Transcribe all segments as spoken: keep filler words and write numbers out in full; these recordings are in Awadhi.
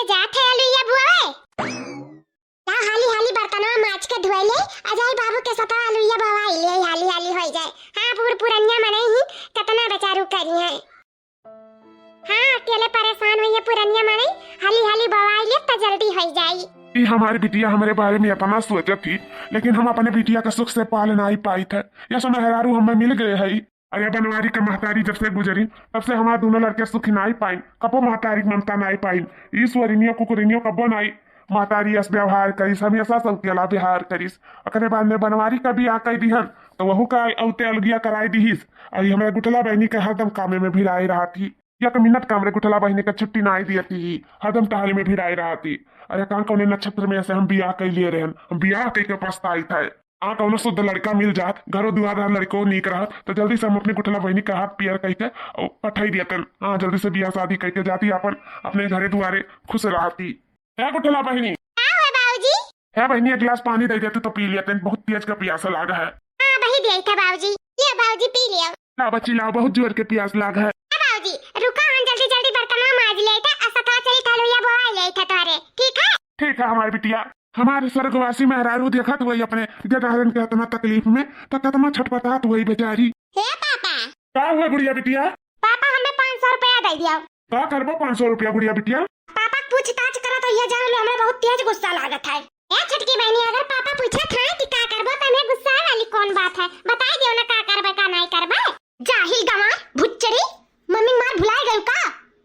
जात है अलुइया बोआवे। ला हाली हाली बर्तनवा माज के धोए ले, अजय बाबू के सतवा अलुइया बोआई ले, हाली हाली होई जाए। हाँ, बूढ़ पुरनिया मनई ही, कतना बेचारू करी है। हाँ, अकेले परेशान हुई है पुरनिया मनई, हाली हाली बोआई ले त जल्दी होई जाई। ई हमारी बिटिया हमरे बारे में इतना सोचत ही, लेकिन हम अपने बिटिया के सुख से पाल नाई पाइत है। ये सो मेहरारू हमें मिल गए है। अरे बनवारी के महतारी जब से गुजरी, तब से हमार दोनों लड़के सुखी नाई पाइन, कबो महतारी के ममता नाई पाइन। ई स्वरिनियो कुकुरिनियो कबो नाई महतारी अस व्यवहार करिस, हमेशा सौतेला व्यवहार करिस। ओकरे बाद में बनवारी का बियाह कई दिहन, तो वहू का औते अलगिया कराई दिहिस। अई हमरा गुठला बहिनी के हरदम कामे में भिड़ाई रहत ही, एक मिनट का हमरे गुठला बहिनी का छुट्टी नाई दियत ही, हरदम टहल में भिड़ाई रहत ही। अरे कान कौने नक्षत्र में से हम बियाह कई लिए रहन, हम बियाह कई के पछताइत है। आ कौनो शुद्ध लड़का मिल जात, घरो दुआर रहा, लड़को नीक रहत, तो जल्दी से हम अपने गुठला बहिनी का हाथ पियर कई के पठाई दियतन। हाँ, जल्दी से बियाह शादी कई के जाती अपन अपने घरे दुआरे खुश रहती। है गुठला बहिनी? का हुआ बाबूजी? है बहिनी, एक गिलास पानी दे देते तो पी लेते, बहुत तेज का प्यासा लाग है। हाँ, वही दिया था बाबूजी। ये बाबूजी पी लियो। ला बच्ची लाओ, बहुत जोर के प्यास लाग है। हाँ बाबूजी, रुको, हम जल्दी जल्दी बर्तनवा माज लेते, आ सतवा चली त अलुइया बोआई लेते तोहरे, ठीक है? ठीक है हमारी बिटिया। हमारे स्वर्गवासी मेहरारू देखत हुए अपने गेदहरन के इतना तकलीफ में, तो कितना छटपटात हुई बेचारी। हे पापा। का हुआ गुड़िया बिटिया? पापा, हमें पाँच सौ रुपया दे दियो। का करबो पाँच सौ रुपया गुड़िया बिटिया? पापा पूछताछ करत होइए जान लो, हमें बहुत तेज गुस्सा लागत है। ए छोटकी बहिनी, अगर पापा पूछत हैं कि का करबो, तो हमें गुस्सा वाली कौन बात है? बताई दियो ना का करबे, का नहीं करबे। जाहिल गंवार, भुच्चड़ी, मम्मी मार भुलाई गई का?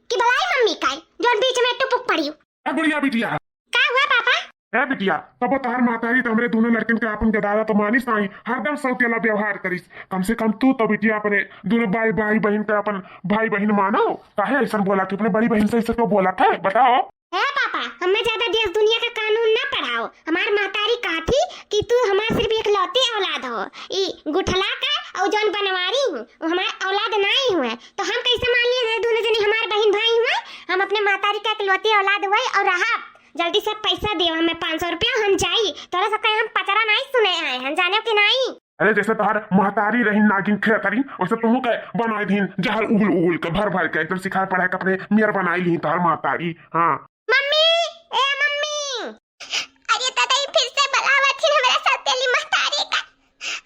कि भलाई मम्मी का, जोन बीच में टुपुक पड़ी। ए गुड़िया बिटिया। का हुआ पापा? ए बिटिया, कबो तोहर महतारी तो हमरे दोनों लड़कन के आपन गदारा तो मानिस नाई, हरदम सौतेला व्यवहार करिस। कम से कम तू तो बिटिया अपने दोनों भाई, भाई बहिन के अपन भाई बहिन मानो। काहे ऐसन बोला कि अपने बड़ी बहिन से ऐसे क्यों बोला था, बताओ? हे पापा, हमें ज्यादा देश दुनिया का कानून ना पढ़ाओ। हमार महतारी कहा थी कि तू हमार सिर्फ इकलौती औलाद हो, ई गुठला का और जौन बनवारी हूँ, वो हमार औलाद नाई हुए, तो हम कैसे मान लिए दोनों जने हमार बहिन भाई हुए? हम अपने महतारी का इकलौती औलाद हुए और रहा। जल्दी से पैसा दियो हमें पाँच सौ रुपया, हम जाई। तोरा सब कहीं हम पचरा नाई सुने आए, हम जाने कि नाई। अरे जैसे तोहर महतारी रही नागिन खेतरी, वैसे तुहू के बनाई दीन जहर उगुल उगुल के भर भर के एकदम सिखाए पढ़ाए के अपने मेयर बनाई ली तोहर महतारी। हाँ। मम्मी, ए मम्मी। अरे दादा, ई फिर से बुलावत हिन हमरा सौतेली महतारी का।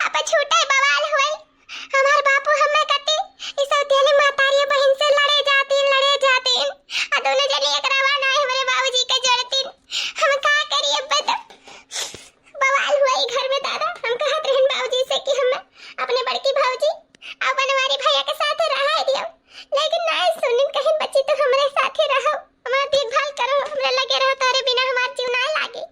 अब झूठे बवाल होई। हमार बापू हमें कती ई सौतेली महतारी बहिन से लड़े जातीन, लड़े जातीन। आ दोनों जने एक रवा नाई हमरे बाबूजी के जोड़तीन। हम का करी अब तो? बवाल हुआ ई घर में दादा। हम कहत रहन बाबूजी से कि हम अपने बड़की भौजी और बनवारी भैया के साथ रहा दियो, लेकिन नाई सुनिन, कहिन बच्ची तो हमरे साथे रहो, हमार देखभाल करो, हमरे लगे रहो, तोरे बिना हमार जीव नाई लागे।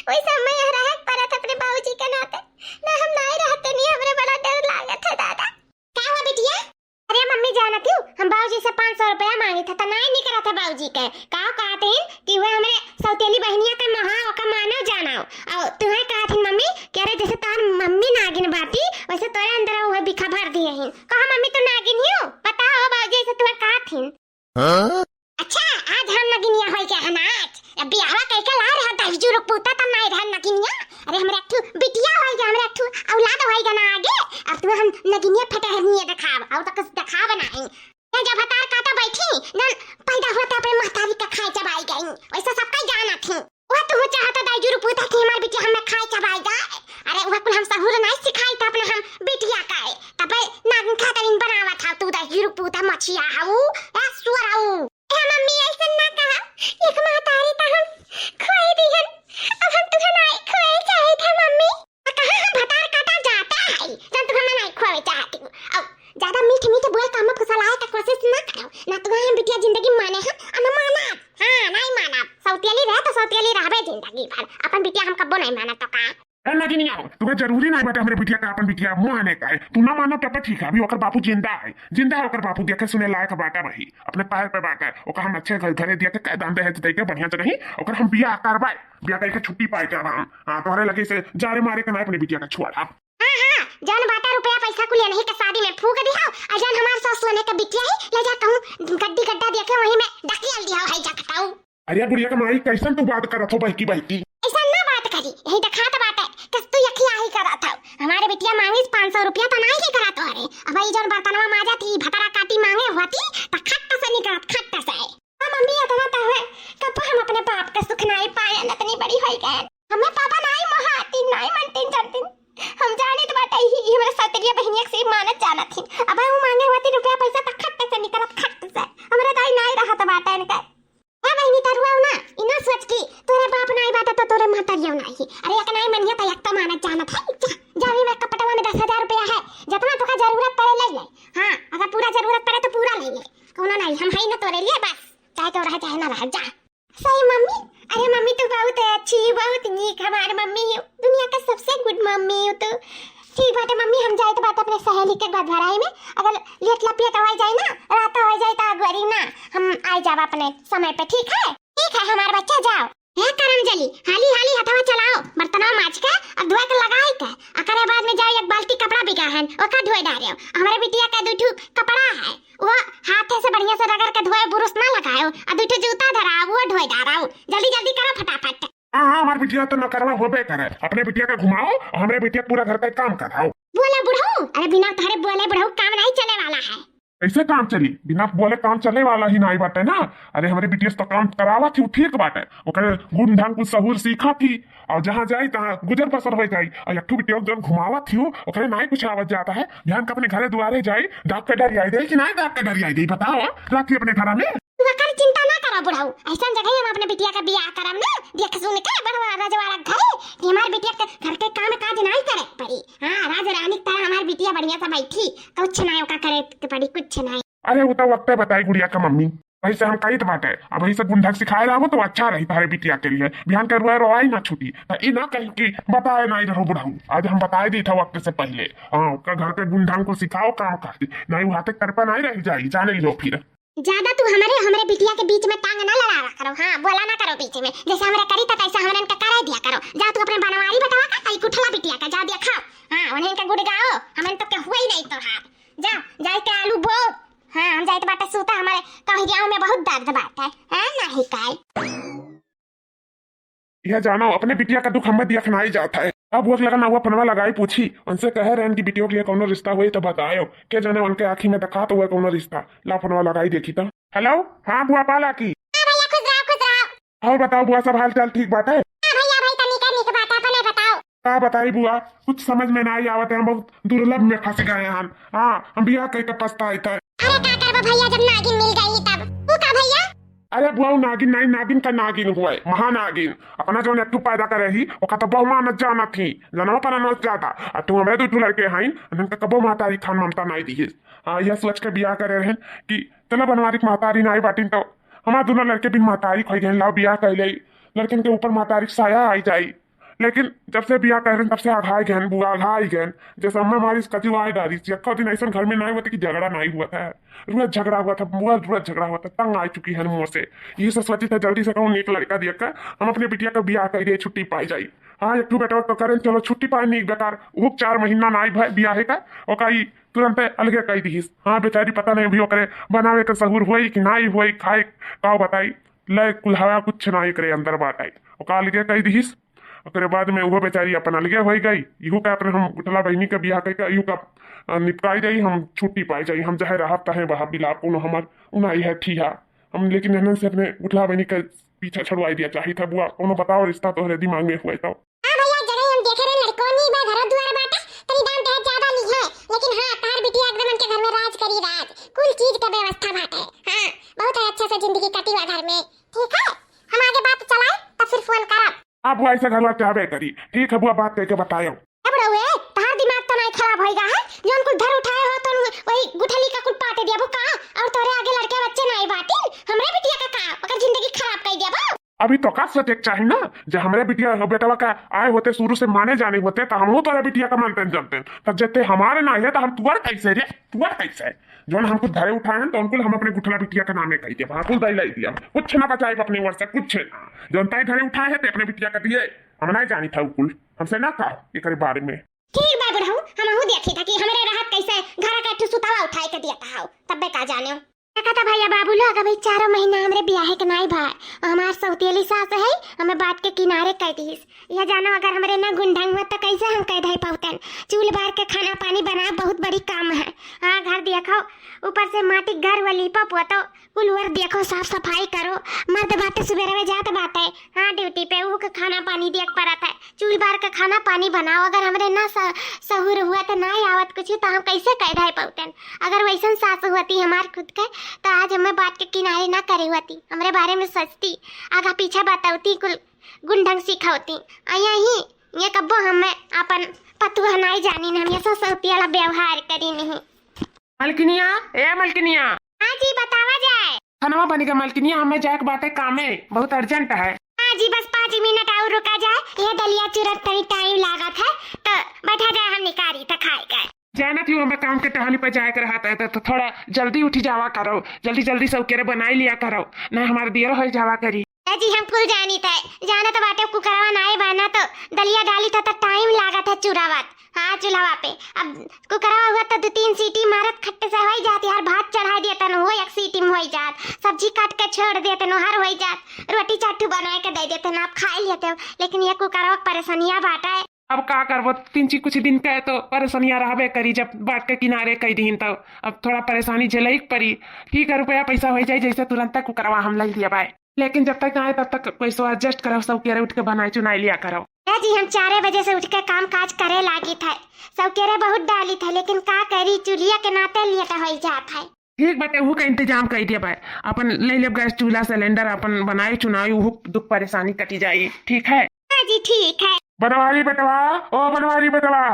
वैसे हम यहाँ रहे के परत अपने बाबूजी के नाते, ना हम नाई रहते नहीं, हमरे बड़ा डर लागत है दादा। का हुआ बिटिया? अरे मम्मी जानत हूँ, हम बाबूजी से पाँच सौ रुपया मांगे थे, तो नाई निकला था बाबूजी के। का कहते हैं कि वह हमरे सौतेली बहनिया के महा ओका मानव जानाओ। और तुम्हें कहत हिन मम्मी कि अरे जैसे तोहर मम्मी नागिन बाटी, वैसे तोरे अंदर वह बिखा भर दिए हिन। कहा मम्मी तू नागिन ही हो? बताओ बाबूजी ऐसे तुम्हें कहत हिन। हाँ? अच्छा, आज हम नगिनिया होई गया है ना आज। अब बियाहवा कह के ला रहा दहिजू रुक पूता तब ना इधर नगिनिया। अरे हमरे अठू बिटिया होई गया, हमरे अठू औलाद होई गया ना आगे। अब तू हम नगिनिया फटहरनिया देखाव, और तो कुछ देखाव नहीं। ये जब हतार काटा बैठी, नन पैदा होते अपने महतारी का खाए चबाई गई। वैसे सबका जाना थी। वह तू चाहता दाई जुरु पूता कि हमार बिटिया हमें खाए चबाई जाए। अरे वह कुल हम सहूर नहीं सिखाई था अपने हम बिटिया का है। तबे नागिन खातरिन बनावा था तू दाई जुरु पूता मछिया हाऊ, ए सुअर हाऊ। ए मम्मी ऐसन ना कहा, एक महतारी तो हम खोए दिहन, अब हम तुझे नहीं खोए चाहे थे मम्मी। आ कहाँ हम भतार काटा जाता है, जब तू हमें नहीं खोए चाहती हूँ। अब ज्यादा मीठ मीठ बोल के हमें फुसलाए का कोशिश ना करो, ना तू हम बिटिया जिंदगी माने हम, आ ना माना। हाँ, नहीं माना। सौतियली रहे तो सौतियली रहबे जिंदगी भर। अपन बिटिया हम कब्बो नहीं माना तो का? ए नगिनिया, तुम्हें जरूरी नहीं बाटे हमरे बिटिया का अपन बिटिया माने का है। तू ना मानो तब ठीक है, अभी ओकर बापू जिंदा है, जिंदा है ओकर बापू, देखे सुने लायक बाटा वही, अपने पैर पे बाटा। ओका हम अच्छे घर, घरे दिया के दान दहेज दे के बढ़िया जगह ही ओकर हम बियाह करवाए, बियाह करके छुट्टी पाए के हम। हाँ, तोहरे लगे से जारे मारे के ना अपने बिटिया का छोड़। हाँ, हाँ, जौन बाटा रुपया पैसा कुल नहीं के शादी में फूक दिहाओ, आ जौन हमार सास सोने के बिटिया है, ले जा कहूँ गड्डी गड्ढा दिया के वहीं में ढकेल दिहाओ, है जा कटाऊ। अरे गुड़िया के माई, कैसन तू बात करत हो बहकी बहकी? ऐसा ना बात करी, यही दिखात बाटे कि तू यखिया ही करत हो। हमारे बिटिया मांगिस पाँच सौ रुपया तो नहीं ही करत हो रे। अब ई जौन बर्तनवा माजा थी, भतरा काटी मांगे हुआ थी, तो खट्ट से निकलत, खट्ट से। हाँ मम्मी, इतना तो है, कब हम अपने नतनी बड़ी होई गए। हमें पापा नाई मोहातिन, नाई मनतिन जानतिन। हम जानित बाटे ही, ही हमरे सौतेलिया बहिनिया के सिर्फ मानत जानत ही। अब हम मांगे होती रुपया पैसा त खट से निकलत, खट से। हमरे दाई नाई रहत बाटे इनका। ए बहिनी, तरुआ ना, इना सोच की तोरे बाप नाई बाटे तो तोरे महतरिया नाई ही। अरे एक नाई मनिया त एक तो मानत जानत है। जा, जा भी मैं कपटवा में दस हजार रुपया है, जितना तोका जरूरत पड़े ले ले। हाँ, अगर पूरा जरूरत पड़े तो पूरा ले ले, कौनो नाई, हम है ना तोरे लिए बस, चाहे तो रहे चाहे ना रहे, जा। सही मम्मी। अरे मम्मी, तू बहुत अच्छी, बहुत नीक हमार मम्मी हो, दुनिया का सबसे गुड मम्मी हो तू। ठीक बाटे मम्मी, हम जाइत बाटे अपने सहेली के गोदभराई में, अगर लेट लपेट हो जाए ना, रात हो जाए तो अगुअरी ना, हम आ जाब अपने समय पे, ठीक है? ठीक है हमार बच्चा, जाओ। हे करम जली, हाली हाली हथवा चलाओ, बर्तनवा माज के और धोए के लगाई के, अकरे बाद में जाओ एक बाल्टी कपड़ा बिगा है, ओका धोए डारेओ। हमरे बिटिया का दू ठू कपड़ा है, वो हाथे से बढ़िया से रगड़ के धोए, बुरुस ना लगाओ, और दू ठो जूता धराओ, वो धोए डाराओ। जल्दी जल्दी करो फटाफट। हाँ हाँ, हमार बिटिया तो नकरवा होबे करे। अपने बिटिया का घुमाओ और हमरे बिटिया पूरा घर का काम कराओ। बोले बुढ़ऊ, अरे बिना तोहरे बोले बुढ़ऊ काम नहीं चले वाला है। कैसे काम चली? बिना बोले काम चले वाला ही नाई बाटे ना। अरे हमरे बिटिया से तो काम करावा थी, ठीक बाटे, ओकरे गुण ढंग कुछ सहूर सीखा थी, और जहाँ जाई तहाँ गुजर बसर हो जाई। और एक ठो बिटिया जौन घुमावा थी, ओकरे नाई कुछ आवत जाता है। बिहान का अपने घरे दुआरे जाई, दाग के डर आई दे कि नाई दाग के डर आई दे, बताओ, राखी अपने घरा में। तू एकर चिंता ना करो बुढ़ऊ, ऐसन जगह हम अपने बिटिया का बियाह करब ना, देख सुन के बढ़वा रजवाड़ा घरे, कि हमार बिटिया के घर के काम काज नाई करे के पड़ी। हाँ, राज रानी की तरह हमार बिटिया बढ़िया से बैठी, कुछ नाई ओका करे के पड़ी, कुछ नाई। अरे वो तो वक्ते बताई गुड़िया का मम्मी, वही से हम कहित बाटे, अब वही से गुंडक सिखाए रहो तो अच्छा रही तारे बिटिया के लिए, बिहान के रुआ रोआई ना छूटी। तो ई ना कही कि बताए नाई रहो बुढ़ऊ, आज हम बताए दी था वक्त से पहले। हाँ, ओकर घर के गुंडा को सिखाओ काम काज, नाई वो हाथे कर पे नाई रह जाई, जाने लियो फिर। ज्यादा तू हमरे, हमरे बिटिया के बीच में टांग ना लड़ावा करो। हाँ, बोला ना करो बीच में, जैसे हमरे करी था तैसे हमरे इनका करे दिया करो। जा तू अपने बनवारी बेटवा का, आई गुठला बिटिया का, जा दिया खाओ। हाँ, उन्हें इनका गुड़ गाओ, हमन तो के हुआ ही नहीं तोहार। जा, जाए के आलू बो। हाँ, हम जाए तो बाटे सूता, हमारे कमरियाओं में बहुत दर्द बाटे। हाँ, नहीं काय। यह जानो, अपने बिटिया का दुख हमें दिया नाई जात है। अब वो लगन हुआ फोनवा लगाई पूछी, उनसे कहे रहन कि बिटियों के लिए कौनो रिश्ता हुई तो बतायो। के जाने उनके आँखी में दिखा तो हुआ कौनो रिश्ता। ला फोनवा लगाई देखी तो। हेलो, हाँ बुआ पाला की। हाँ भैया, खुश रहो, खुश रहो। और बताओ बुआ, सब हाल चाल ठीक बात है? हाँ भैया, भाई तनी का निक बात है, अपने बताओ। का बताई बुआ, कुछ समझ में नाई आवत है, हम बहुत दुर्लभ में फंस गए हैं। हाँ, हम बियाह कई के पछताइत है। अरे का करबो भैया, जब नागिन मिल गई तब। तू का भैया? अरे बुआ, उ नागिन नाई, नागिन का नागिन हुए, महानागिन। अपना जौन एक ठू पैदा करे ही, ओका तो बहु मानत जानत ही, जनवा पर अनोस जाता। आ तू हमरे दू ठू लड़के हईन, उनका कबो महतारी खान ममता नाई दिहिस। हाँ, यह सोच के बियाह करे रहन कि चलो बनवारी के महतारी नाई बाटिन तो हमार दोनों लड़के बिन महतारी खोई गए, लाओ बियाह कर ले, लड़कन के ऊपर महतारी के साया आई जाई। लेकिन जब से बियाह करें तब से अघाई गहन बुआ, अघाई गहन। जैसे अम्मा मारी कचुआई डारी, यक्को दिन ऐसा घर में नाई होते कि झगड़ा नाई हुआ था। रोज झगड़ा हुआ था बुआ, रोज झगड़ा हुआ था, तंग आ चुकी है मुँह से। ये सब सोची था जल्दी से कहूँ एक लड़का दिया कर हम अपने बिटिया का बियाह कर दिए, छुट्टी पाई जाई। हाँ, एक ठू बेटा तो करें, चलो छुट्टी पाए नहीं बेकार, वो चार महीना नाई भय बियाहे का, ओका ई तुरंत अलगे कह दिहिस। हाँ बेचारी, पता नहीं अभी ओकरे बनावे के सहूर होई कि नाई होई, खाए का बताई। ले कुल्हाड़ा कुछ ना एकरे अंदर बाटे। ओका अलगे कह दिहिस। ओकरे बाद में उहो बेचारी अपन अलगे होई गई। इहू का अपने हम गुठला बहिनी के बियाह कइके इहू का, अ, निपटाई जाई, हम छुट्टी पाई जाई, हम चाहे रहब तहे बहा बिलाप कोनो हमर उनाई है ठीहा। हम लेकिन एहन से अपने गुठला बहिनी के पीछा छुड़वाई दिया चाहित है बुआ। कोनो बताओ रिश्ता तोहरे दिमाग में हुए तो। हाँ भैया, जगह हम देखे रहे लड़कोनी बा, घर दुआर बाटे, तनी दाम दहेज ज्यादा ली है, लेकिन हाँ, तार बिटिया एकदम उनके घर में राज करी राज, कुल चीज के व्यवस्था बाटे। हाँ, बहुत है, अच्छा से जिंदगी कटी बा घर में। ठीक है, हम आगे बात चलाए, तब फिर फोन करब। अब वो ऐसे घर में चाहबे करी। ठीक है बुआ, बात करके बतायो। ए बुढ़ऊ, ए, तहार दिमाग तो नहीं खराब होइगा है? जौन कुल धर उठाए हो, तो वही गुठली का कुल पाटे दिया वो का? और तोरे आगे लड़के बच्चे नहीं बाटिन, हमरे बिटिया का का? ओकर जिंदगी खराब कर दिया वो। अभी तो का सोचे के चाही ना, जे हमरे बिटिया, बेटवा का आए होते, शुरू से माने जाने होते, तो हमहू तोरे बिटिया का मानते जानते। तो जते हमारे ना है, तो हम तुअर कैसे रे? तुअर कैसे? जौन हम कुछ धरे उठाए हैं, तो उनको हम अपने गुठला बिटिया के नामे कही दिया, हाँ, कुल दई लाई दिया, कुछ ना बचाए अपने ओर से, कुछ ना। जौन तय धरे उठाए हैं, ते अपने बिटिया का दिए, हम नहीं जानी था कुल, हमसे ना कहो एकरे बारे में। ठीक बा बुढ़ऊ, हमहू देखी था कि हमरे रहत कैसे घर का एक ठो सुतावा उठाए के दिया था, तब्बे का जाने। देखा था भैया बाबू लोग, अभी चारों महीना हमरे बियाहे के नाई भाई, हमार सौतेली सास है, हमें बात के किनारे कर दीस। यह जानो, अगर हमरे ना गुंढंग हुआ तो कैसे हम कह धई पौतन? चूल बार के खाना पानी बनाए बहुत बड़ी काम है। हाँ, घर देखो, ऊपर से माटी घर वाली पा पोतो, कुल ओर देखो, साफ सफाई करो। मर्द बाटे सुबेरे में जात बाटे, हाँ, ड्यूटी पे, ऊ के खाना पानी देख परत है। चूल बार के खाना पानी बनाओ। अगर हमरे ना स-, सहूर हुआ तो ना आवत कुछ, तो हम कैसे कह धई पौतन? अगर वैसन सास होती हमार खुद के, तो आज हमें बात के किनारे ना करे होती, हमरे बारे में सोचती, आगा पीछा बतौती, कुल गुण ढंग सिखौती। आ यही ये कब्बो हमें अपन पतुआ नाई जानी न, हम ये ससौती वाला व्यवहार करी नहीं। मलकिनिया, ए मलकिनिया। हाँ जी, बतावा जाए। खानवा बनी के मलकिनिया, हमें जाए के बाटे कामे, बहुत urgent है। हाँ जी, बस पाँच मिनट और रुका जाए, ये दलिया चूरत तनी टाइम लागत है, तो बैठा जाए, हम निकारी तो खाए गए। जानत ही हमें काम के टहली पर जाए के रहत है, तो, तो थोड़ा जल्दी उठी जावा करो, जल्दी जल्दी सौकेरे बनाई लिया करो, नहीं हमारे देर हो जावा करी। ए जी, हम कुल जानी थे, जानत बाटे कुकरवा नाई बना तो दलिया डाली था, तो टाइम लागत है चूरावत। हाँ, चूल्हा पे। अब कुकरवा हुआ तो दो तीन सीटी मारत खट्टे से होई जात, यार भात चढ़ाई देतन, वो एक सीटी में होई जात, सब्जी काट के छोड़ देतन, हर होई जात, रोटी चार ठो बनाए के दे देतन, आप खाए लेते हो। लेकिन ये कुकरवा के परेशानिया बाटे। अब का करबो, तीन ची कुछ दिन के तो परेशानिया रहबे करी, जब बात के किनारे कह दीन तब अब थोड़ा परेशानी झेलई के परी। ठीक है, रुपया पैसा हो जाए, जैसे तुरंत कुकरवा हम ले लिया बाय। लेकिन जब तक आए तब तक कैसो adjust करो, सौकेरे उठ के बनाए चुनाई लिया करो। ए जी, हम चारे बजे से उठ के काम काज करे लागी थे, सौकेरे बहुत डाली थे, लेकिन का करी, चूल्हिया के नाते लेट होई जात है। ठीक बाटे, उहू का इंतजाम कर दिया बाय, अपन ले लेब गैस चूल्हा सिलेंडर, अपन बनाए चुनाई, उहू दुख परेशानी कटी जाई। ठीक है। हाँ जी, ठीक है। बनवारी बेटवा, ओ बनवारी बेटवा।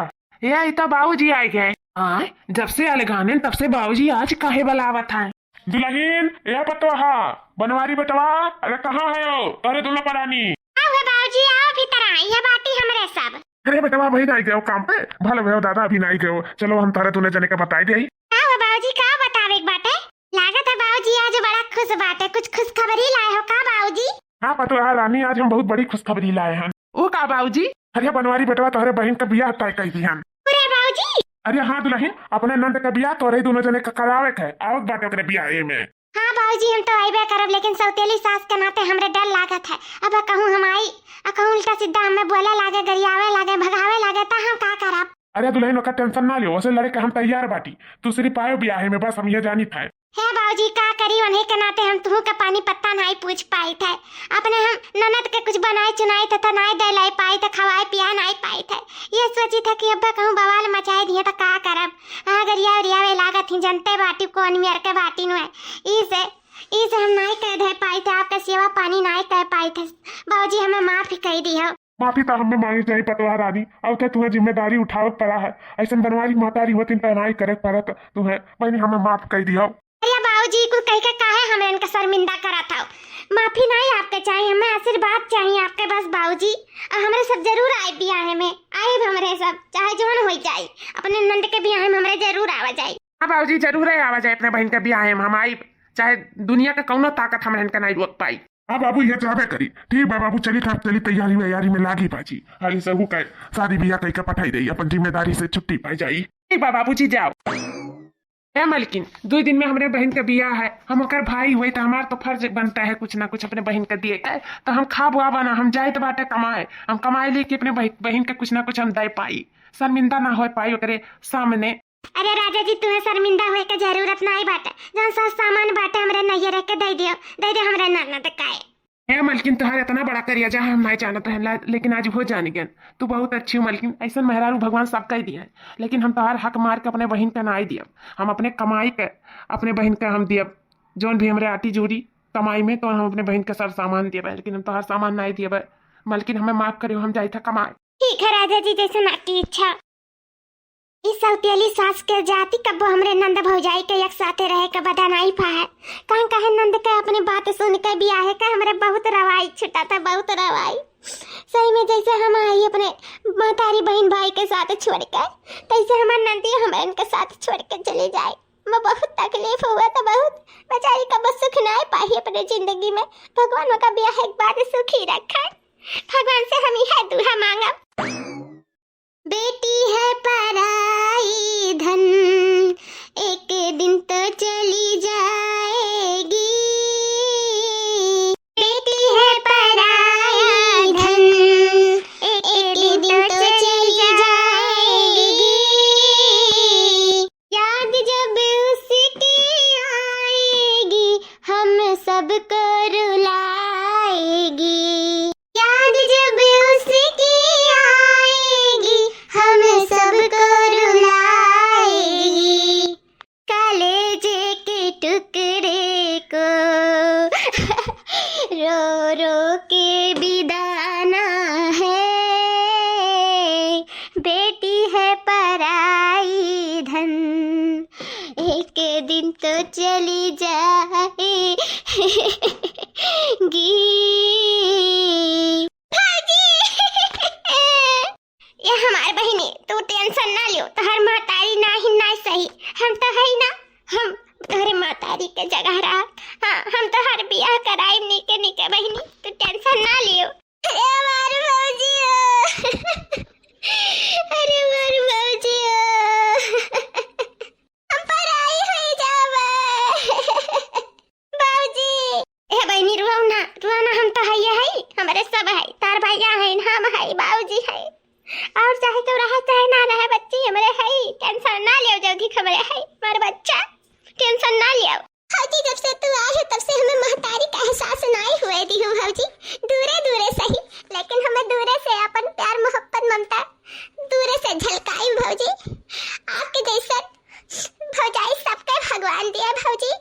ए, ई तो बाबूजी आ गए। हाँ, जब से अलगाने तब से बाबूजी आज काहे बुलावत है? दुलहिन, ए पतोहा, बनवारी बेटवा, अरे कहाँ है हो? अरे दुल्ला परानी। आओ हे बाबूजी, आओ भीतर आई, ये बाटी हमरे सब। अरे बेटवा, वही नहीं गयो काम पे, भले भयो दादा अभी नहीं गयो। चलो हम तारे दुने जने के बताई दे। का हो बाबूजी, का बतावे के बाटे? लागत है बाबूजी आज बड़ा खुश बाटे, कुछ खुशखबरी लाए हो का बाबूजी? हाँ पतोहा रानी, आज हम बहुत बड़ी खुशखबरी लाए हैं। ओ का बाबूजी? अरे बनवारी बेटवा, तोहरे बहिन का बियाह तय कर दी हम। अरे बाबूजी! अरे हाँ दुलहिन, अपने नंद का बियाह तोहरे दुनो जने का करावे के है, आवक बाटे ओकरे बियाहे में। हाँ बाबूजी, हम तो अइबे करब, लेकिन सौतेली सास के नाते हमरे डर लागत है। अब कहूँ हम आई, आ कहूँ उल्टा सीधा हमें बोले लागे, गरियावे लागे, भगावे लागे, त हम का करब? अरे दुलहिन, ओकर tension ना लियो, ओसे लड़े के हम तैयार बाटी। तू सिर्फ आयो बियाहे में, बस हम ये जानी था। हे बाबूजी, का करी, उन्हीं के नाते हम तुहू के पानी पत्ता नाई पूछ पाई थे। अपने हम ननद के कुछ बनाए चुनाई थे, तो नाई दे लाई पाई थे, खवाए पिया नाई पाई थे। ये सोची था कि अब्बा कहूँ बवाल मचाए दिए तो का करब। हाँ, गरिया उरियावे लागत ही, जनते बाटी कौन मेर के बाटी नु है। ई से, ई से हम नाई कह दे पाई थे, आपके सेवा पानी नाई कह पाई थे। बाबूजी, हमें माफ ही कह दी हो। माफी तो हमें मांगे चाहिए पतोहा रानी, अब तो तुम्हें जिम्मेदारी उठावे के पड़ा है। ऐसन बनवारी महतारी होती तो नाई करे के पड़त तुम्हें। बहनी, हमें माफ कर दियो। अरे बाबूजी, कुल कह के काहे हमें इनका शर्मिंदा करत हो? माफी नहीं आपके चाहिए, हमें आशीर्वाद चाहिए आपके बस बाबूजी। आ हमरे सब जरूर आए बियाहे में, आए हमरे सब, चाहे जौन हो जाए, अपने नंद के बियाहे में हमरे जरूर आवा जाए। हाँ बाबूजी, जरूर है आवा जाए अपने बहन के बियाहे में, हम आई, चाहे दुनिया का कौनो ताकत हमरे इनका नहीं रोक पाई। हाँ बाबू, ये जाबे करी। ठीक बा बाबू, चली था, चली तैयारी वैयारी में लागी बाजी। हाली से हु का शादी बियाह कई के पठाई दे, अपन जिम्मेदारी से छुट्टी पाई जाई। ठीक बा बाबूजी, जाओ। ए मलकिन, दो दिन में हमरे बहन का बियाह है, हम ओकर भाई हुए तो हमार तो फर्ज बनता है कुछ ना कुछ अपने बहन का दिए के। तो हम खाब वाब ना, हम जाए तो बाटे कमाए, हम कमाए लेके अपने बह-, बहन का कुछ ना कुछ हम दे पाई, शर्मिंदा ना हो पाई ओकरे सामने। अरे राजा जी, तुम्हें शर्मिंदा होए के जरूरत नाई बाटे, जौन सर सामान बाटे हमरे नैहरे के दे दियो, दे दे हमरे ननद का। हे मलकिन, तोहार इतना बड़ा करिया जा हम नाई जानत रहन ला, लेकिन आज वो जान गए। तू बहुत अच्छी हो मलकिन, ऐसन मेहरारू भगवान सबका ही दिया है, लेकिन हम तोहार हक मार के अपने बहिन का नाई दियब। हम अपने कमाई के अपने बहिन का हम दियब, जौन भी हमरे आटी जूरी कमाई में, तो हम अपने बहिन का सब सामान दियब, लेकिन हम तोहार सामान नाई दियब। मलकिन, हमें माफ करियो, हम जाई था कमाए। ठीक है राजा जी, जैसन आपकी इच्छा। ई सौतेली सास के जाति कब्बो हमरे नंद भौजाई के एक साथे रहे के बदा नाई पाए। कहाँ कहे नंद के अपने बात सुन के बियाहे के हमरे बहुत रवाई छुटा था, बहुत रवाई। सही में जैसे हम आई अपने महतारी बहिन भाई के साथ छोड़ के, तैसे हमार नंदी हमरे इनके साथ छोड़ के चली जाए। मैं बहुत तकलीफ हुआ था, बहुत। बेचारी कब्बो सुख नाई पाई अपने जिंदगी में। भगवान ओका बियाह के बाद सुखी रखे। भगवान से हम यह दुआ मांगब। बेटी है पराई धन, एक दिन तो चली जाए। रो रो के बिदाना है, बेटी है पराई धन, एक दिन तो चली जाएगी। भौजी! ये हमार बहिनी, तू tension ना लियो, तोहर महतारी नाही, नाही सही, हम तो हई ना, हम तोहरे महतारी के जगह रहा। हाँ, हम तोहर बियाह कराई नीके नीके बहिनी, तू tension ना लियो। अरे हमार भौजी हो, अरे हमार भौजी हो, हम पराई होई जाबे। बाबूजी। ए बहिनी, रुआऊ ना, रुआऊ ना, हम तो हइये हई, हमरे सब हई, तार भैया हई, हम हई, बाबूजी हई। और चाहे केहू रहे, चाहे ना रहे, बच्ची हमरे हई, tension ना लियो, जल्दी खबरे हई, हमार बच्चा, tension ना लियो। भौजी, जब से तू आई हो, तब से हमें महतारी का एहसास नाई हुए दी हो भौजी, दूरे दूरे सही, लेकिन हमें दूरे से अपन प्यार, मोहब्बत, ममता दूरे से झलकाई भौजी। आपके जैसन भौजाई सबके भगवान दिया भौजी।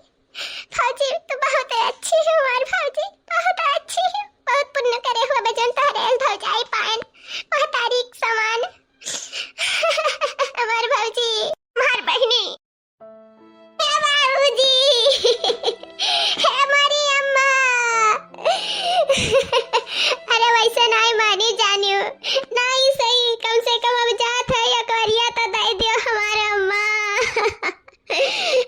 भौजी, तू बहुत अच्छी हो हमार भौजी, बहुत अच्छी हो। बहुत पुण्य करे हुआ बजन तोहरे भौजाई पाएन, महतारी के समान। हमार भौजी, हमार बहिनी। हे बाबूजी, हे हमारी अम्मा। अरे वैसे नाई मानी जानियो, नाई सही, कम से कम अब जात है, एक बारिया तो दे दियो हमार अम्मा।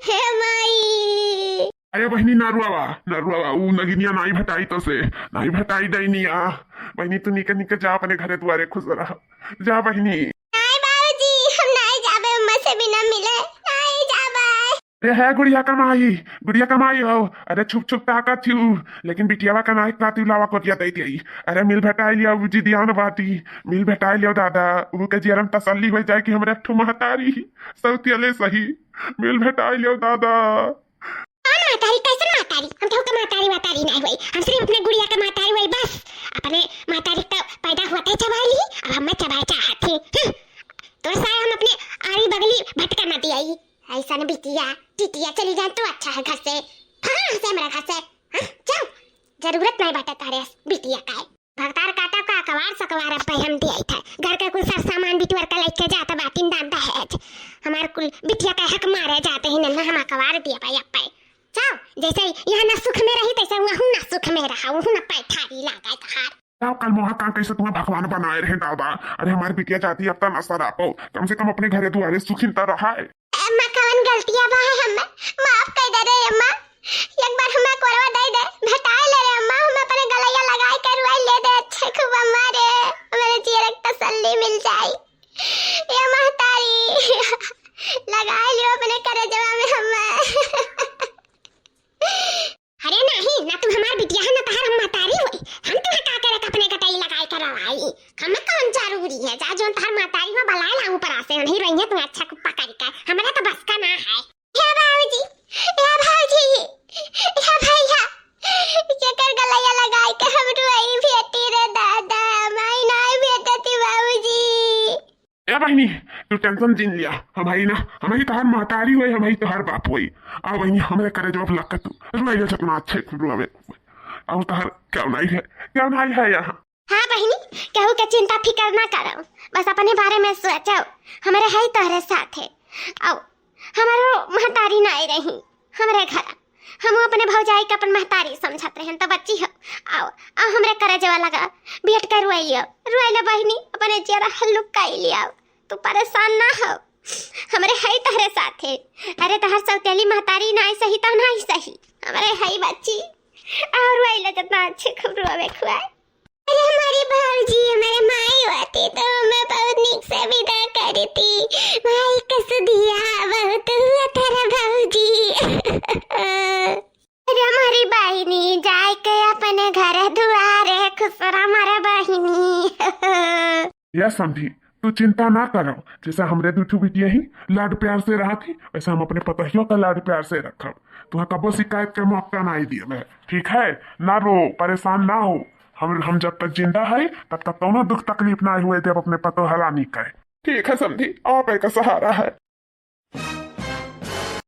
हे माई। अरे बहिनी, ना रुआवा, ना रुआवा, ऊ नगिनिया नाई भेटाई तो से, नाई भेटाई डैनिया। बहिनी, तू निके निके जा अपने घरे दुआरे, खुश रह। जा बहिनी। नाई बाबूजी, हम नाई जाबे अम्मा से बिना मिले, नाई जाबे। अरे है गुड़िया कमाई, गुड़िया कमाई हो। अरे छुप छुप ताकत थी ऊ, लेकिन बिटियावा का नाई काती लावा कोटिया दे दिया। अरे मिल भेटाई लिया, ऊ जिदियान बाटी, मिल भेटाई लिया दादा, ऊ के जियरम तसल्ली हो जाए कि हमरे एक ठो महतारी सौतियले सही। मिल भेटाई लियो दादा। कौन महतारी, कैसन महतारी? हम केहू के महतारी वहतारी नाई होई, हम सिर्फ अपने गुड़िया के महतारी होई बस। अपने महतारी का पैदा हुआ थे चबाई ली, अब हमें चबाए चाहत थी। हम्म। तोर सारे हम अपने आरी बगली भटका न दियाई। ऐसन बिटिया, टिटिया चली जाए तो अच्छा है घर से। हाँ, से हमारा घर से। हाँ, जाओ। जरूरत नहीं बाटे तारे बिटिया का है। भगतार काटा का अकवार सकवार अब हम दियाई था। घर के कुल सर सामान बिटुअर का लेके जात बाटिन दान दहेज। हमार कुल बिटिया का हक मारे जाते हैं, नन्ना हम अकवार दिया भाई अब पे। जाओ, जैसे यहाँ ना सुख में रही, तैसे वहू ना सुख में रहा, वहू ना पैठारी लागा तहार। जाओ, कल मोहा का कैसे तुम्हें भगवान बनाए रहे दादा। अरे हमार बिटिया जाती अब तना सरापो, कम से कम अपने घरे दुआरे सुखिन त रहा है। अम्मा, कवन गलतिया बा है हम्मे? माफ कर दे रे अम्मा। एक बार हम्मे कोरवा दे दे, भेटाए ले रे अम्मा, हम्मे अपने गलैया लगाए के रुआई ले दे, अच्छे खूब अम्मा रे, हमारे जियरा के तसल्ली मिल जाई। ए महतारी, लगाए लियो अपने करेजवा में हम्मे। अरे नाही, ना तू हमार बिटिया है, ना तहार हम महतारी होई। हम तुहे का करे के अपने गटई लगाए के रवाई? हमें कौन जरूरी है? जा जोन तहार महतारी हो, बलाए ला ऊपर से, उन्हीं रही है तुम्हें अच्छा कुप्पा करी का। हमारा तो बस का ना है। हे बाबूजी, हे भौजी, हे भैया, केकर गलैया लगाए के हम रुआई भेटी रे दादा, माई नाई भेटती बाबूजी। ए बहिनी, तू tension जिन लिया, हम हई ना, हम ही तोहार महतारी होई, हम ही तोहार बाप होई। आ बहिनी, हमरे करे जवाब लग के तू रुआई ले, जितना अच्छे खूब रुआवे। अब तोहार क्यों नाई है, क्यों नाई है यहाँ? हाँ बहिनी, केहू के चिंता फिकर ना करो, बस अपने बारे में सोचो, हमरे हई तोहरे साथ है। आओ, हमारो महतारी नाई रही हमरे घर, हम अपने भौजाई के अपन महतारी समझत रहन, त बच्ची हो। आओ, आओ हमरे करे जवा लगा, बैठ के रुआइयो, रुआइले बहिनी, अपने जियरा हल्लुक काई लियाओ, तू परेशान ना हो, हमरे हई तहरे साथे। अरे तहर सौतेली महतारी नाई सही त नाई सही, हमरे हई बच्ची, आओ रुआइले जितना अच्छे खूब रुआवे खुआए। अरे हमारी भौजी, हमारे माई होती तो हमें बहुत नीक से विदा करती। माई का सुधिया बहुत हुआ थारा भौजी। अरे हमारी बहिनी, जाए के अपने घर दुआरे खुश रह हमारे बहिनी। या समधी, तू चिंता ना करो, जैसे हमरे दू ठो बिटिया ही लाड प्यार से रहत ही, वैसे हम अपने पतोहियों का लाड प्यार से रखब। तुहाँ कबो शिकायत के मौका नाई दिए, ठीक है? ना रो, परेशान ना हो। हम, हम जब तक जिंदा है, तब तक कौनो दुख तकलीफ ना हुए देब अपने पतोह रानी के। ठीक है समधी, आप एक सहारा है।